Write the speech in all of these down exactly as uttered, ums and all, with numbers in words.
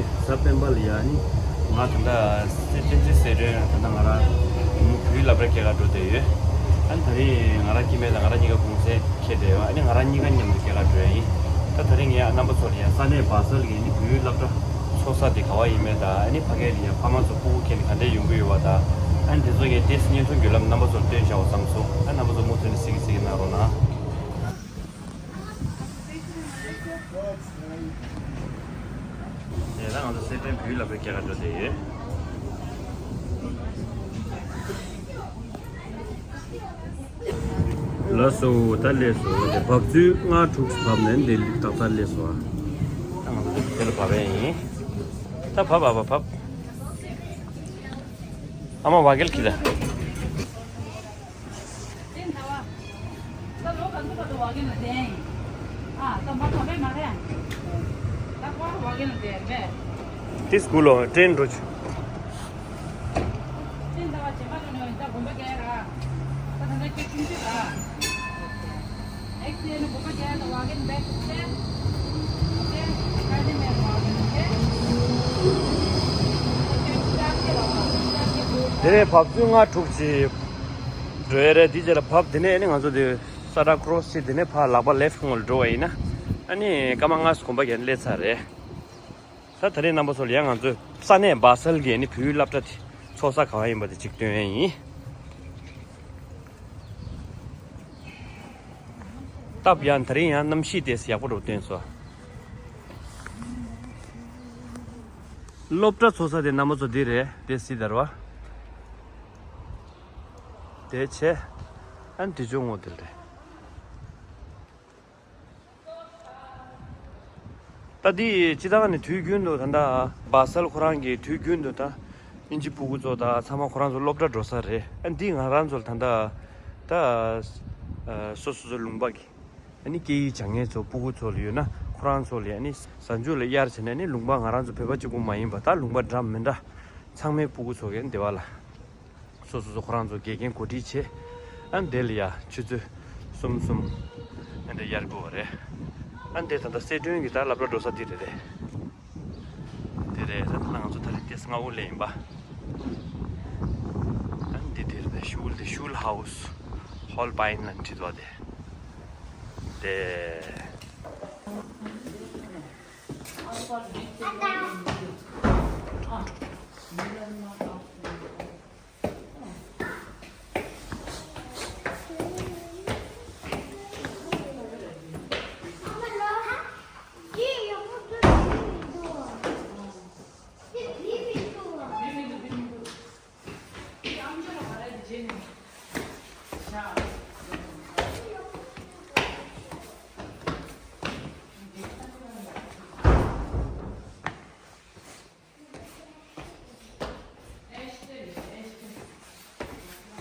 གཟའ་སྤེན་པ་ལ་ཡ་ནི་ང་ད་ལྟ་སེ་བཅད་འཛིན་སེ་རན་ད་ལྟ་ང་རང་བུ་མོ་བོད་ཡིག་སློབ་གྲྭ་སྐྱེལ་ག་འགྲོ་བསྡད་ཡོད། ཨ་ནི་ད་རེས་ང་རང་སྐྱེ་དམན་དང་ང་རང་གཉིས་ཀ་གུང་སེང་འཁེལ་བསྡད་ཡོད། ཨ་ནི་ང་རང་གཉིས་ཀ་མཉམ་དུ་སྐྱེལ་ག་འགྲོ་ཡ་ཡིན། ད་ད་རེས་ངས་རྣམ་པ་ཚོ་ལ་ཡ་ས་གནས་སྦ་སལ་གྱི་ནི་བོད་ཡིག་སློབ་གྲྭ་ཚོགས་ས་དེ་ག་བ་ཡིན་མིན་དང་། ཨ་ནི་ཕ་གི་ལ་ཡ་ཕ་མ་ཚོ་སྤུ་གུ་ཁྱེར་ནས་ག་འདྲས་ཡོང་གི་ཡོད་པ་དང་། ཨ་ནི་དེ་ཚོ་ངས་ཏོག་ཙམ་བརྙན་ཐུང་བརྒྱུད་ལམ་རྣམ་པ་ཚོར་སྟོན་བྱའོ་བསམ་སོང་། ཨ་རྣམ་པ་ཚོ་མུ་མཐུད་ནས་གཟིགས་གཟིགས་གནང་རོགས་གནང་། དེ་ལ་ང་ཚོ་སེ་བྲན་བོད་ཡིག་སློབ་གྲྭའི་སྐྱེལ་ག་འགྲོ་བསྡད་ཡོད། ལགས་སོ། ད་སླེབས་སོང་། དེ་བབས་ཚུལ་སྔ་དྲུག་བབས་ནས་འདི་ཏག་ཏག་སླེབས་སོང་། ད་ང་ཚོ་དེ་ལ་བབས་ཡ་ཡིན། ད་བབས་བབས་བབས། ཨ་མ་བ་གེལ་ཁི་ད། དེ་སྐུལ་ལོ་ཏྲེན་འགྲོ་ཆུ། དེ་ནས་བབས་ཚུལ་ལྔ་དྲུག་ཅིག་འགྲོ་ཡ་རེད། དེ་རྗེས་ལ་བབས། དེ་ནས་ཨ་ནི་ང་ཚོ་དེ་ས་ཊ་ཁྲོ་སི་བྱས། དེ་ནས་ཕར་ལག་པ་ལེཕ་ངོས་ལ་འགྲོ་བ་ཡིན་ན། ཨ་ནི་སྐར་མ་ལྔ་གོམ་པ་བརྒྱབ་ནས་སླེབས་ཚར་རེད། ད་ད་རེས་རྣམ་པ་ཚོ་ལ་ཡང་ང་ཚོའི་ས་གནས་སྦ་སལ་གྱི་ཨ་ནི་བོད་ཡིག་སློབ་གྲྭ་དེ་ཚོགས་ས་ག་བ་ཡིན་པ་དེ་གཅིག་སྟོན་ཡ་ཡིན། སྟབས་ཡག་ད་རེས་ཡང་གནམ་གཤིས་དེ་ཡག་པོ་འདྲ་བོ་སྟོན་སོང་། སློབ་གྲྭ་ཚོགས་ས་དེ་རྣམ་པ་ཚོ་འདི་རེད། དེ་སི་དར་བ། དེ་བྱས། ཨ་ནི་དེ་ཕྱོགས་ངོས་དེ་རེད། ད་འདི་སྤྱིར་བཏང་ནས་དུས་རྒྱུན་དུ་ད་ལྟ་སྦ་སལ་ཁོ་རང་གི་དུས་རྒྱུན་དུ་ད་དབྱིན་ཇི་སྤུ་གུ་ཚོ་ད་ཚང་མ་ཁོ་རང་ཚོ་སློབ་གྲྭ་འགྲོ་ས་རེད། ཨ་འདི་ང་རང་ཚོ་ད་ལྟ་ད་སོ་སོ་སོ་ལུང་པ་གི་ཨ་ནི་སྐད་ཡིག་སྦྱང་མཁན་ཚོ་སྤུ་གུ་ཚོ་ལ་ཡོད་ན། ཁོ་རང་ཚོ་ལ་ཨ་ནི་གཟའ་མཇུག་ལ་གཡར་བྱས་ནས། ཨ་ནི་ལུང་པ་ང་རང་ཚོ་བོད་པ་གཅིག་པུ་མ་ཡིན་པ་ད་ལུང་པ་འདྲ་མི་འདྲ་ཚང་མའི་སྤུ་གུ་ཚོ་གི་འདི་བ་ལ། སོ་སོ་སོ་ཁོ་རང་ཚོ་དགེ་རྒན་གོ་སྒྲིག་བྱས། ཨ་ནི་དེ་ལ་ཡ་ཆུ་ཚོད་གསུམ་གསུམ་ཨ་ནི་དེ་གཡར་དགོས་པ་རེད། ཨ་ནི་དེ་ད་ལྟ་སེ་ཏྲོན་གྱི་ད་སློབ་གྲྭ་འགྲོ་ས་དེ་རེད་དེ། དེ་རེད། ད་ལྟ་ང་ཚོ་ད་རེས་ཏེ་སྔ་པོ་སླེབས་ཡིན་པ། ཨ་ནི་དེ་དེ་རེད་དེ། ཤུལ་དེ་ཤུལ་ཧའུ་སི་ཧོལ་པའིན་ལ་བྲིས་འདུག་དེ། དེ།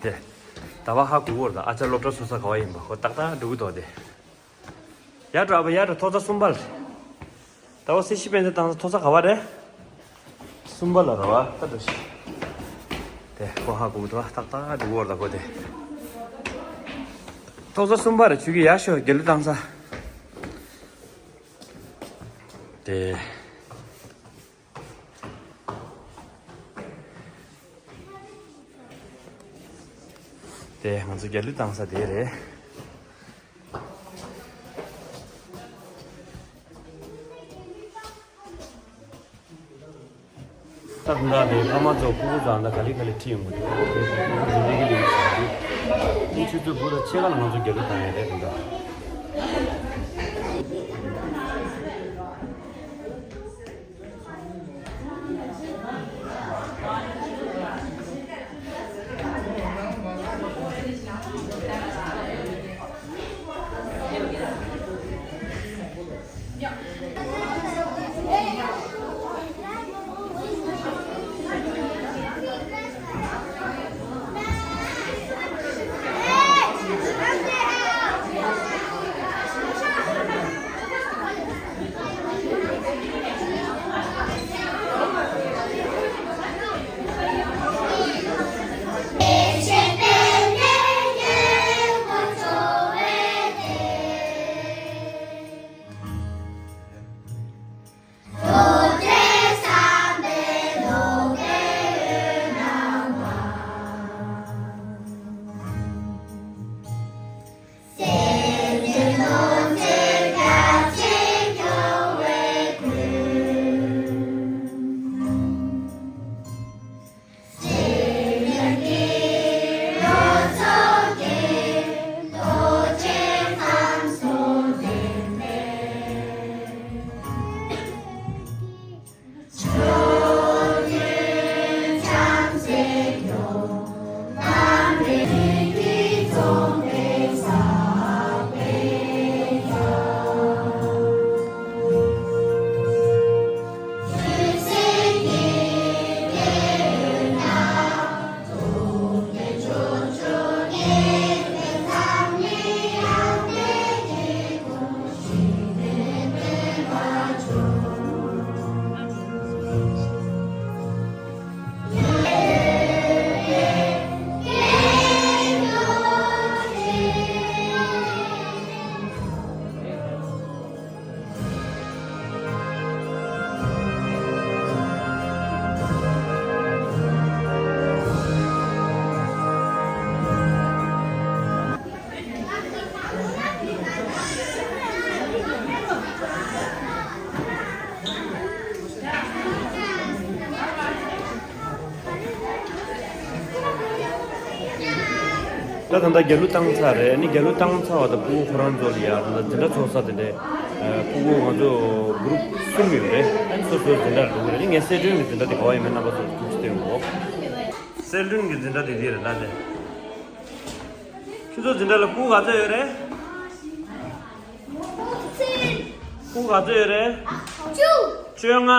དེ། ད་བ་ཧ་གོ་གི་རེད་ད། ཨ་ཅག་སློབ་གྲྭ་ཚོགས་ས་ག་བ་ཡིན་པ་ཁོ་ཏག་ཏག་འགྲོ་གི་འདུག་དེ། ཡར་འགྲོ་ཨ་བ། ཡར་འགྲོ། ཐོག་ས་གསུམ་པ་ལ། ད་བ་སེ་ཤི་པན་ཚེ་བཏང་ས་ཐོག་ས་ག་བ་རེད། གསུམ་པ་ལ་རེད་བ། ད་འགྲོ་ཤི། དེ་ཁོ་ཧ་གོ་གི་འདུག་ཏག་ཏག་འགྲོ་གི་རེད་ད་ཁོ་དེ། ཐོག་ས་གསུམ་པ་རེད། ཆུ་གི་ཡར་ཤོག་དགེ་ལུགས་བཏང་ས། དེ། དེ་ང་ཚོ་རྒྱ་ལུས་བཏང་ས་དེ་རེད། ད་དུང་ད་དེ་ཕ་མ་ཚོ་སྤུ་གུ་ཚོ་ཨ་ད་ག་ལེ་ག་ལེ་ཁྲིད་ཡོང་གི་འདུག་དེ་སྤུ་གུ་ཚོ་ལེ་གི་ལེ་གི་ཆུ་ཚོད་དགུ་དང་ཕྱེད་ཀ་ལ་ང་ཚོ་རྒྱ་ལུས་བཏང་ཡ་རེད་དེ་འདྲ། ད་ད་ལྟ་རྒྱ་གླུ་བཏང་ཚར་རེད། ཨ་ནི་རྒྱ་གླུ་བཏང་ཚར་བ་དང་ཕྲུ་གུ་ཁོ་རང་ཚོ་ལ་ཡ་ད་ལྟ་འཛིན་གྲྭ་ཚོགས་ས་དེ་འདྲས། ཕྲུ་གུ་ང་ཚོ་གུ་རུབ་གསུམ་ཡོད་རེད། ཨ་ནི་སོ་སོའི་འཛིན་གྲྭར་འགྲོ་གི་རེད། ཨ་ནི་ངས་གསལ་སྒྲོན་གྱི་འཛིན་གྲྭ་དེ་ག་བ་ཡིན་མིན་རྣམ་པ་ཚོར་ཐུགས་རྗེ་སྟོན་གོ། གསལ་སྒྲོན་གྱི་འཛིན་གྲྭ་དེ་འདི་རེད་ལ་དེ། ཁྱོད་ཚོ་འཛིན་གྲྭ་ལ་ཕྲུ་གུ་ག་ཚོད་ཡོད་རེད། ཕྲུ་གུ་ག་ཚོད་ཡོད་རེད། བཅོ་ལྔ།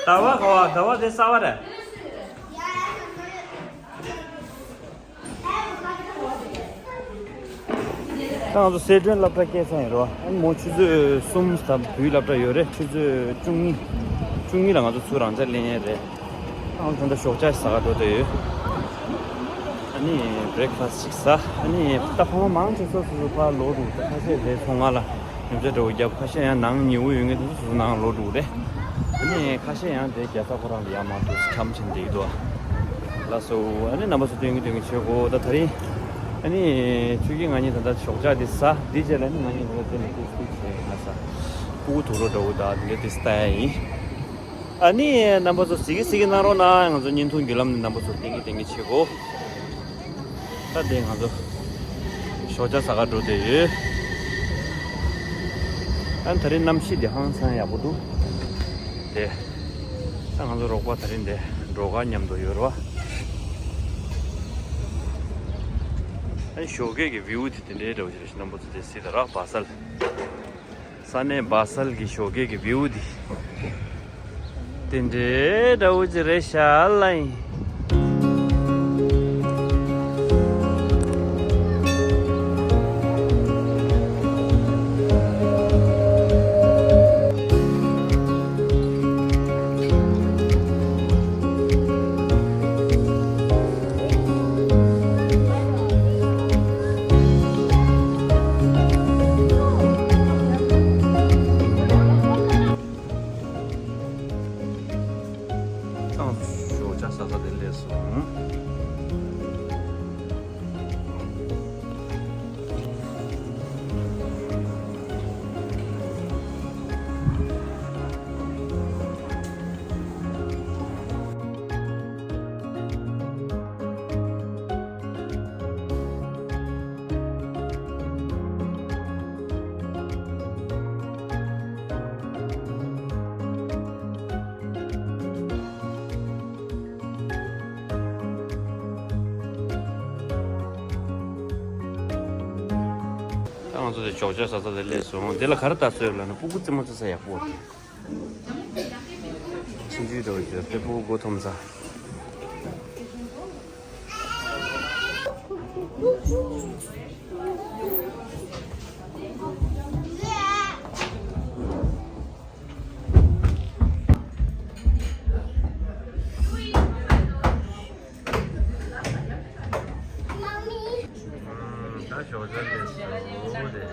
ཟླ་བ་ག་བ། ཟླ་བ་དེ་གསར་བ་རེད། ད་ང་ཚོ་གསལ་སྒྲོན་སློབ་གྲྭ་སྐྱེལ་ས་ཡིན་རོ། ཨ་ནི་མོ་ཆུ་ཚོད་གསུམ་ཙམ་བོད་ཡིག་སློབ་གྲྭ་ཡོད་རེད། ཆུ་ཚོད་བཅུ་གཉིས། བཅུ་གཉིས་ལ་ང་ཚོ་ཚུར་རང་འཇགས་ལེན་ཡས་རེད། ཨང་། ད་ལྟ་ཞོགས་ཇ་ཟ་ག་འགྲོ་བསྡད་ཡོད། ཨ་ནི་བྷི་རེག་ཕ་སི་ཅིག་ཟ། ཨ་ནི་ད་ཕ་མ་མང་ཆེ་ཚོ་སོ་སོ་ཕར་ལོག་འགྲོ། ད་ཁ་ཤས་རེད་ཚོང་ཁང་ལ་ཉོ་ཆ་འདྲ་བོ་བརྒྱབ། ཁ་ཤས་ཡང་ནང་ཉེ་བོ་ཡོད་མཁན་དེ་ཚོ་སོ་སོ་ནང་ལོག་འགྲོ་གི་རེད། ཨ་ནི་ཁ་ཤས་ཡང་དེ་རྒྱལ་ས་ཁོ་རང་ལ་ཡར་མར་འགྲོ་འཁྱམ་བྱས་བསྡད་ཀྱི་འདུག་ཨ། ལགས་སོ། ཨ་ནི་རྣམ་པ་ཚོ་སྟོན་གྱི་སྟོན་གྱི་བྱེད་དགོས། ད་དེ་རིང་ཨ་ནི་ཆོས་སྐྱིད་ང་གཉིས་ད་ལྟ་ཞོགས་ཇ་དེ་ཟ། དེ་རྗེས་ལ་ནི་ང་གཉིས་ད་ལྟ་དེ་ནས་ཏོག་ཙམ་བྱས་ང་ས་སྤུ་གུ་དུག་རོ་འདྲ་བོ་དང་དེ་འདྲ་དེ་ལྟ་ཡ་ཡིན། ཨ་ནི་རྣམ་པ་ཚོ་གཟིགས་གི་གཟིགས་གི་གནང་རོགས་གནང་། ང་ཚོ་བརྙན་ཐུང་བརྒྱུད་ལམ་ནས་རྣམ་པ་ཚོ་བསྟན་གི་བསྟན་གི་བྱེད་དགོས། ད་དེ་ང་ཚོ་ཞོགས་ཇ་ཟ་ག་འགྲོ་བསྡད་ཡོད། ཨ་ནི་ད་རིང་གནམ་གཤིས་དེ་ཧང་སང་ཡག་པོ་འདུག་དེ་ད་ང་ཚོ་རོགས་པ་ད་རིང་དེ་འགྲོ་ག་མཉམ་དུ་ཡོད་རེད་བ། ཨ་ནི་ཞོགས་ཀས་ཀྱི་བིའུ་དེ་དེ་འདྲའི་འདྲ་བོ་ཞིག་རེད་ཤག་རྣམ་པ་ཚོ་དེ་གཟིགས་དང་ར། བ་སལ། ས་གནས་བ་སལ་གྱི་ཞོགས་ཀས་ཀྱི་བིའུ་འདི། དེ་འདྲའི་འདྲ་བོ་ཅིག་རེད་ཤག་ལ་ཡིན། ཏང་ཞོགས་ཇ་ཟ་ས་དེ་སླེབས་སོང་། ད་ང་ཚོ་དེ་ཞོགས་ཇ་ཟ་ས་དེ་སླེབས་སོང་། དེ་ལ་ག་རེ་ལྟ་སྲོལ་ལབ་ན་སྤུ་གུ་རྩེད་མོ་རྩེ་ས་ཡག་པོ་རེད། ཆུང་ཆུང་འདྲ་བོ་ཅིག་རེད། སྤུ་གུ་མགོ་འཐོམ་ས། ད་ཞོགས་ཇ་སླེབས་སོང་།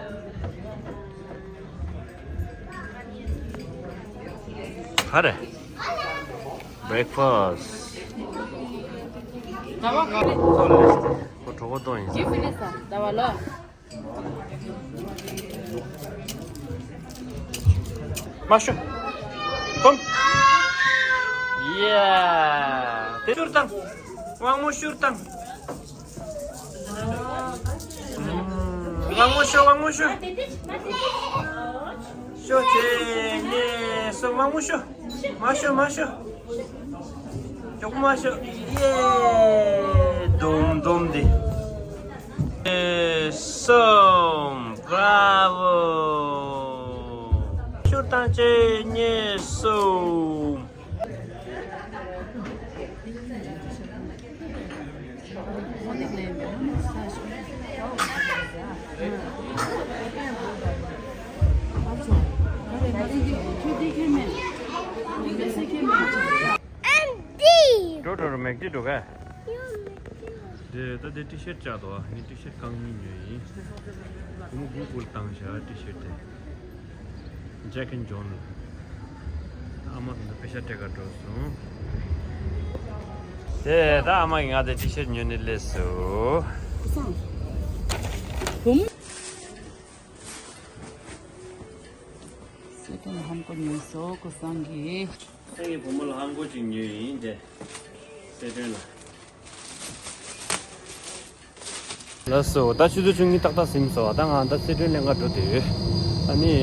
ག་རེ། བྷི་རེག་ཕ་སི། ཁོ་གྲོད་ཁོག་ལྟོགས་ཡིན་ས། མ་ཤོ། ཀོམ། ཡ། དེ་ཤུར་བཏང་། དབང་མོ་ཤུར་བཏང་། དབང་མོ་ཤོ། དབང་མོ་ཤོ། ཤོ། གཅིག་གཉིས་གསུམ། དབང་མོ་ཤོ། མ་ཤོ། མ་ཤོ། མགྱོགས་པོ་མ་ཤོ། ཡེ། སྡོམ་སྡོམ་འདི། ཨེ། གསུམ། བྷ་ར་ཝོ། ཤུར་བཏང་། གཅིག་གཉིས་གསུམ། འགྲོ་འགྲོ་འགྲོ། མེག་ཅི་འགྲོ་ག། དེ་ད་དེ་ཊི་ཤར་ཊི་བཅག་འདུག་ཨ་ནི་ཊི་ཤར་ཊི་གང་ཉིད་ཉོས་ཡིན། བུ་མོ་གུ་ཀུལ་བཏང་བཞག་ཊི་ཤར་ཊི་དེ། ཇེག་ཨེན་ཇོན་ལ། ཨ་མ་དང་པེ་ཤ་སྤྲད་ག་འགྲོ་སོང་། དེ་ད་ཨ་མ་གིས་ང་དེ་ཊི་ཤར་ཊི་ཉོས་ནས་སླེབས་སོང་། སེ་ཏན་ཧམ་གོ་ཉོས་སོ་ཀོ་སང་གི། ངའི་བུ་མོ་ལ་ཧམ་གོ་ཅིག་ཉོས་ཡིན་དེ། སེ་ཏན་ལ། ལགས་སོ། ད་ཆུ་ཚོད་བཅུ་གཉིས་ཏག་ཏག་ཟིན་སོང་། ད་ང་ད་སི་ཁྲོན་ལེན་ག་འགྲོ་བསྡད་ཡོད། ཨ་ནི།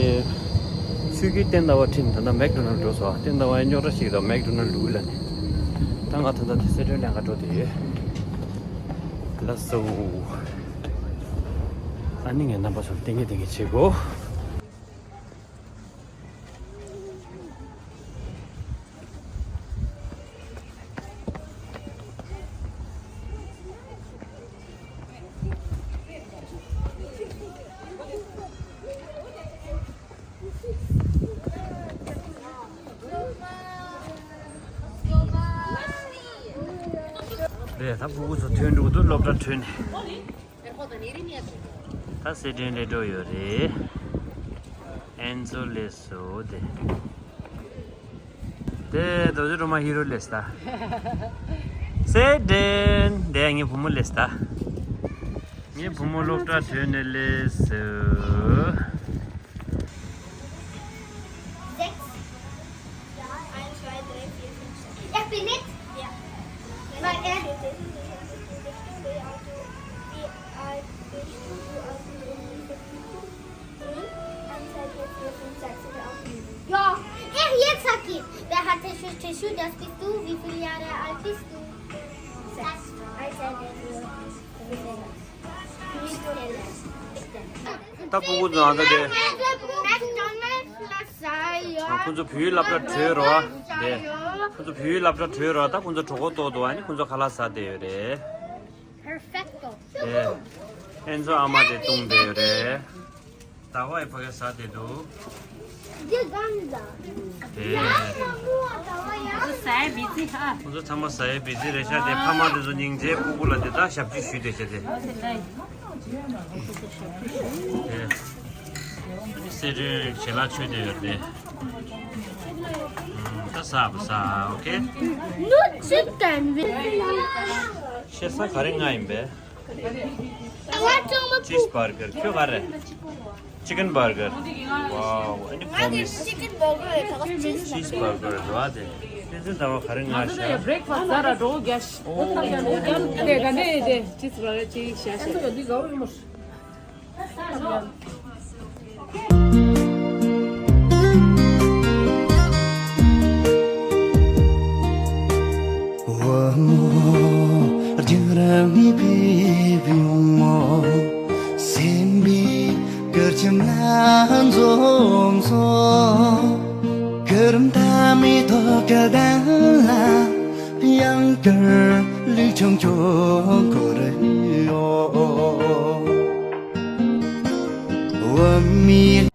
ཆུ་རྒྱུན་བསྟན་ཟླ་བ་ཁྲིད་ད་ལྟ་མེག་ཌོ་ནལ་འགྲོ་སོང་། བསྟན་ཟླ་བ་ཡང་རྙོག་དྲ་ཞིག་དང་མེག་ཌོ་ནལ་འདུག་ལ་ནི། ད་ང་ད་ལྟ་དེ་སི་ཁྲོན་ལེན་ག་འགྲོ་བསྡད་ཡོད། ལགས་སོ། ཨ་ནི་ངས་རྣམ་པ་ཚོར་ཏིང་ངེ་ཏིང་ངེ་བྱེད་དགོས། རེད། ད་ཕྲུ་གུ་ཚོ་ཐོན་འགྲོ་གི་འདུག་སློབ་གྲྭ་ཁྲོད་ནས། ད་སེ་ཏན་སླེབས་འགྲོ་ཡོད་རེད། ཨེན་ཛོ་སླེབས་སོང་དེ། དེ་རྡོ་རྗེ་སྒྲོལ་མ་ཧི་རོ་སླེབས་ད། སེ་ཏན་དེ་ངའི་བུ་མོ་སླེབས་ད། ངའི་བུ་མོ་སློབ་གྲྭ་ཁྲོད་ནས་སླེབས་སོང་། Sechs. Ja, eins, zwei, drei, vier, fünf, sechs. Ich bin nicht. Ja. Weil er. Wie alt bist du? Wie alt bist du? Du hast eine Verpflichtung. Hm? Eins, zwei, drei, vier, fünf, sechs, sieben, acht, neun. Ja, er jetzt sag ich. Wer hat Tischu, Tischu, das bist du. Wie viele Jahre alt bist du? Sechs. Eins, zwei, drei, vier, fünf, sechs. ད་ཕྲུ་གུ་ཚོ་ཨ་ད་དེ། ཁོང་ཚོ་བོད་ཡིག་སློབ་གྲྭ་བྲོས་རོགས། དེ། ཁོང་ཚོ་བོད་ཡིག་སློབ་གྲྭ་བྲོས་རོགས། ད་ཁོང་ཚོ་གྲོད་ཁོག་ལྟོགས་འདུག་ཨ་ནི་ཁོང་ཚོ་ཁ་ལག་ཟ་བསྡད་ཡོད་རེད། Perfecto. དེ། ཨེན་ཛོ་ཨ་མ་དེ་བཏུང་བསྡད་ཡོད་རེད། ཟླ་བ་ཡི་ཕ་གི་ཟ་བསྡད་འདུག་དེ་གང་ཟ། དེ། ཟ་ཡ་བི་ཛི་ཧ། ཁོང་ཚོ་ཚང་མ་ཟ་ཡ་བི་ཛི་རེད་ཤག་དེ་ཕ་མ་དེ་ཚོ་སྙིང་རྗེ། སྤུ་གུ་ལ་དེ་དག་ཞབས་ཕྱི་ཞུས་བསྡད་ཤག་དེ། དེ། སེ་ཏན་ཞལ་ལག་མཆོད་བསྡད་ཡོད་དེ། ད་ཟ་བ་ཟ། ཨོ་ཁེ། ནུ་ཅི་ཏན་བི། ཤེས་ས་ག་རེ་ང་ཡིན་པས། ཅིས་བར་གར། ཁྱོད་ག་རེ། ཅི་ཀན་བར་གར། ཝའོ། ཨ་ནི་པོ་མིས། ཅི་ཀན་བར་གར་རེད། ད་ག་ཅིས། ཅིས་བར་གར་རེད་བ་དེ། དེ་ཚོ་ཟླ་བ་ག་རེ་ང་ང་ཚོ་ཡ་ཤ། བྷི་རེག་ཕ་སི་ཟ་ར་འགྲོ་རྒྱ་ཤ། ཨོ། དེ་ག་ནས་དེ་ཅིས་བར་གར་ཅིག་ཤ་ཤ། བུ་མོ་རྒྱང་རིང་ནས་ཕེབས་ཡོང་ངོ་། སེམས་པའི་གུར་ཁྱིམ་ལ་འཛོམས་སོ། གུར་མཐའ་མའི་ཐོག་གི་གདན་ལ། དབྱངས་དཀར་ལུས་ཆུང་ཆུང་འཁོར་ཡོད། བུད་མེད་